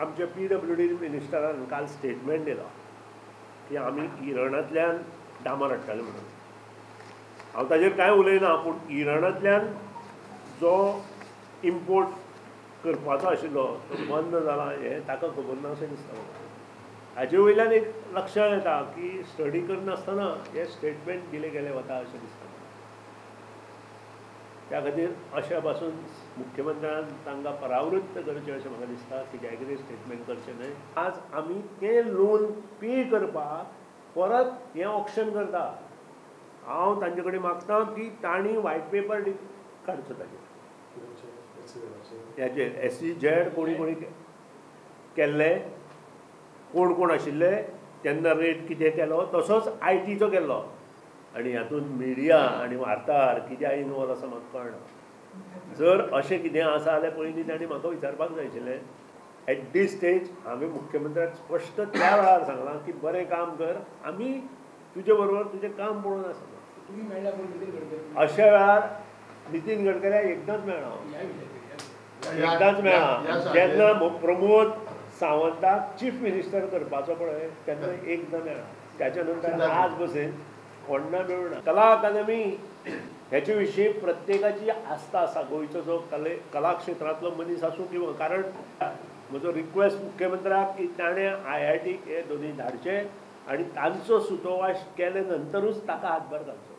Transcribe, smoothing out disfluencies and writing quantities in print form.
आमच्या PWD मिनिस्टरान काल statement दिला की आमी इराणांतल्यान डांबर हाडटाले म्हणून. हांव ताजेर कांय उलयना, पूण इराणांतल्यान जो इम्पोर्ट करपाचो आशिल्लो तो बंद जाला हें ताका खबर ना अशें दिसता म्हाका. हाजे वयल्यान एक लक्षांत येता की स्टडी करनासतना हें स्टेटमेंट दिलें गेलें वता अशें दिसता. त्या खातीर अशा पासून मुख्यमंत्र्यान तांकां परावृत्त करचें अशें म्हाका दिसता की कित्याक कितें स्टेटमेंट करचें न्हय. आज आमी तें लोन पे करपाक परत हें ऑक्शन करता. हांव तांचे कडेन मागता की तांणी व्हायट पेपर काडचो ताजेर, हेचेर SEZ कोणी कोणी केल्ले, कोण कोण आशिल्ले तेन्ना रेट कितें केलो, तसोच ITचो केल्लो. आनी हातूंत मिडिया आनी वार्ताहर कित्याक इनवॉल्व आसा म्हाका कळना. जर अशें कितें आसा जाल्यार पयलीं तांणी म्हाका विचारपाक जाय आशिल्लें. एट दीस स्टेज हांवें मुख्यमंत्र्याक स्पश्ट त्या वेळार सांगलां की बरें काम कर, आमी तुजे बरोबर तुजें काम पळोवन आसा. अशा वेळार नितीन गडकऱ्याक एकदांच मेळ्ळा, एकदांच मेळ्ळा जेन्ना प्रमोद सावंताक चीफ मिनिस्टर करपाचो पळय तेन्ना एकदां मेळ्ळा. त्याच्या नंतर आज बसेन कोण्णा मेळना. कला अकादमी हेचे विशीं प्रत्येकाची आस्था आसा, गोंयचो जो कला क्षेत्रांतलो मनीस आसूं किंवा, कारण म्हजो रिक्वेस्ट मुख्यमंत्र्याक की ताणें IIT हे दोनूय धाडचे आनी तांचो सुतोवास केले नंतरूच ताका हातभार घालचो.